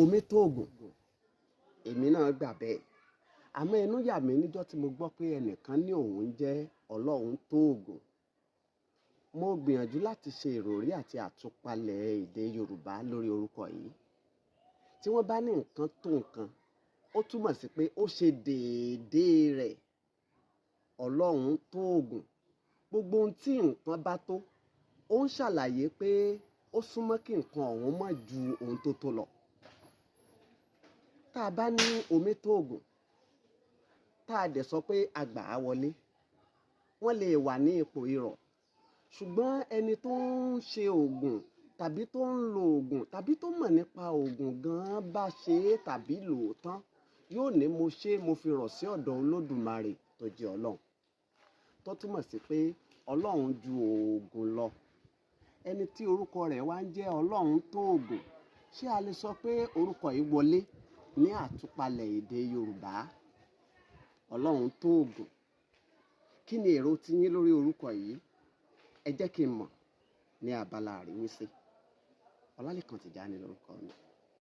Omi tó ògùn, èmi náà gbà bẹ́ẹ̀. Àmọ́ ẹnu yà mí níjọ́ tí mo gbọ́ pé ẹnìkan ní òun jẹ́ Ọlọ́run tó ògùn. Mo gbìyànjú láti ṣe ìròrí àti àtúpalẹ̀ èdè Yorùbá lórí orúkọ yìí. Tí wọ́n bá ní nǹkan tó nǹkan, ó túmọ̀ sí pé ó ṣe déédéé rẹ̀. Ọlọ́run tó ògùn. Gbogbo ohun tí nǹkan bá tó, ó ń ṣàlàyé pé ó súnmọ́ kí nǹkan ọ̀hún má ju ohun tó tó lọ. Tá a bá ní omi tó ògùn, tá a dẹ̀ sọ pé a gbà á wọlé, wọ́n lè wà ní ipò irọ̀. Ṣùgbọ́n ẹni tó ń ṣe ògùn tàbí tó ń lo ògùn tàbí tó mọ̀ nípa ògùn gan-an bá ṣe é tàbí lò ó tán, yóò ní mo ṣe, mo fi rọ̀ sí ọ̀dọ̀ Olódùmarè tó jẹ́ Ọlọ́run. Tó túmọ̀ sí pé Ọlọ́run ju òògùn lọ. Ẹni tí orúkọ rẹ̀ wá ń jẹ́ Ọlọ́run tó ògùn, ṣé a lè sọ pé orúkọ yìí wọlé ní àtúpalẹ̀ èdè Yorùbá? Ọlọ́run tó ògùn. Kí ni èrò tiyín lórí orúkọ yìí? Ẹ jẹ́ kí n mọ̀ ní abala àríwísí. Ọlálékan Tìjání lórúkọ mi.